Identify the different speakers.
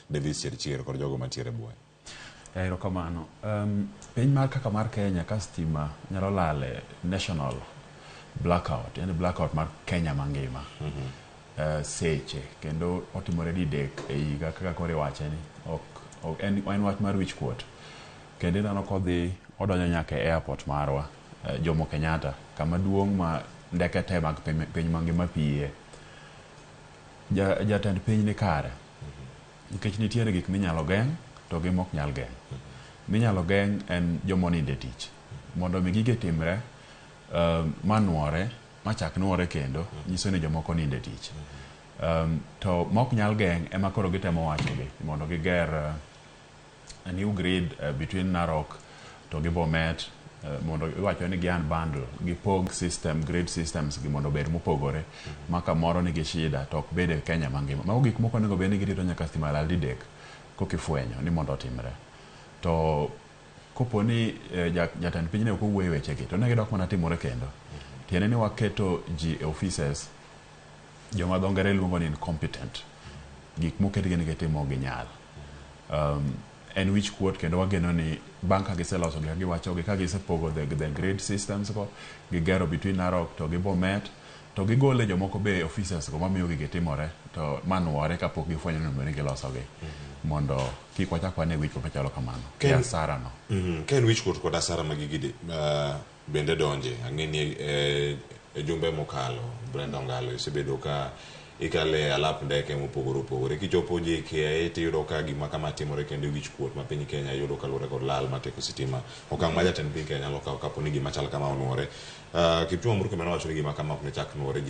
Speaker 1: Davis Chirchir kod jogo mantiere buoye.
Speaker 2: Erokamano. Piny mar kaka mar Kenya ka stima nyalo lale national blackout, yani blackout mar Kenya mangima. Seche kendo otimore didek e higa kaka koro iwache ni ok, ok en wach mar wich kuot. Kendo ineno kodhi odonjo nyaka e airport marwa Jomo Kenyatta kama duong' ma ndeke te mag piny mangima piye. Jatend piny ni kare nikech nitiere gik minyalo geng' to gi mok nyal geng'. Minyalo geng' en jomonindo e tich. Mondo mi gige timre manuore machak nuore kendo nyiso ni jomoko nindo e tich. To mok nyal geng' ema koro gitemo wacho gi mondo giger a new grid between Narok to gi Bomet mondo iwacho ni gi unbundle gipog system grid systems gi mondo obed mopogore ma kamoro nigi shida to ok bed e Kenya mangima. Mago gik moko onego bed ni girito nyaka stima lal didek kokifwenyo ni mondo otimre. To kopo ni jatend piny ne ok owuoyo e wechegi to ne gidok mana timore kendo. Tiende ni waketo ji e offices joma dho ngere luongo ni incompetent. Gik moketgi ni gitimo ok ginyal. En wich kuot kendo wageno ni bang' ka giseloso gik giwacho gi ka gisepogo the grid systems go gigero between Narok to gi Bomet to gigole jomoko be e offices go mamiyo gigi timore to manuore kapok gifwenyo ni onego ni gilosogi mondo kik wachak wane wich kuot machalo kamano gi asara no.
Speaker 1: Ka en wich kuot kod asara ma gigi bende donje ang'e ni e jumbe mokalo Brenda Ongalo isebedo ka ikale alap ndeke mopogore opogore kichopo JKIA tiyudo ka gima kama timore kendo wich kuot ma piny Kenya yudo kaluwore kod lal mar teko sitima okang' ma jatend piny Kenya nyalo kawo kapo ni gima chal kama onuore. Kipchumba Murkomen nowacho ni gima kama ok ne chak nuore.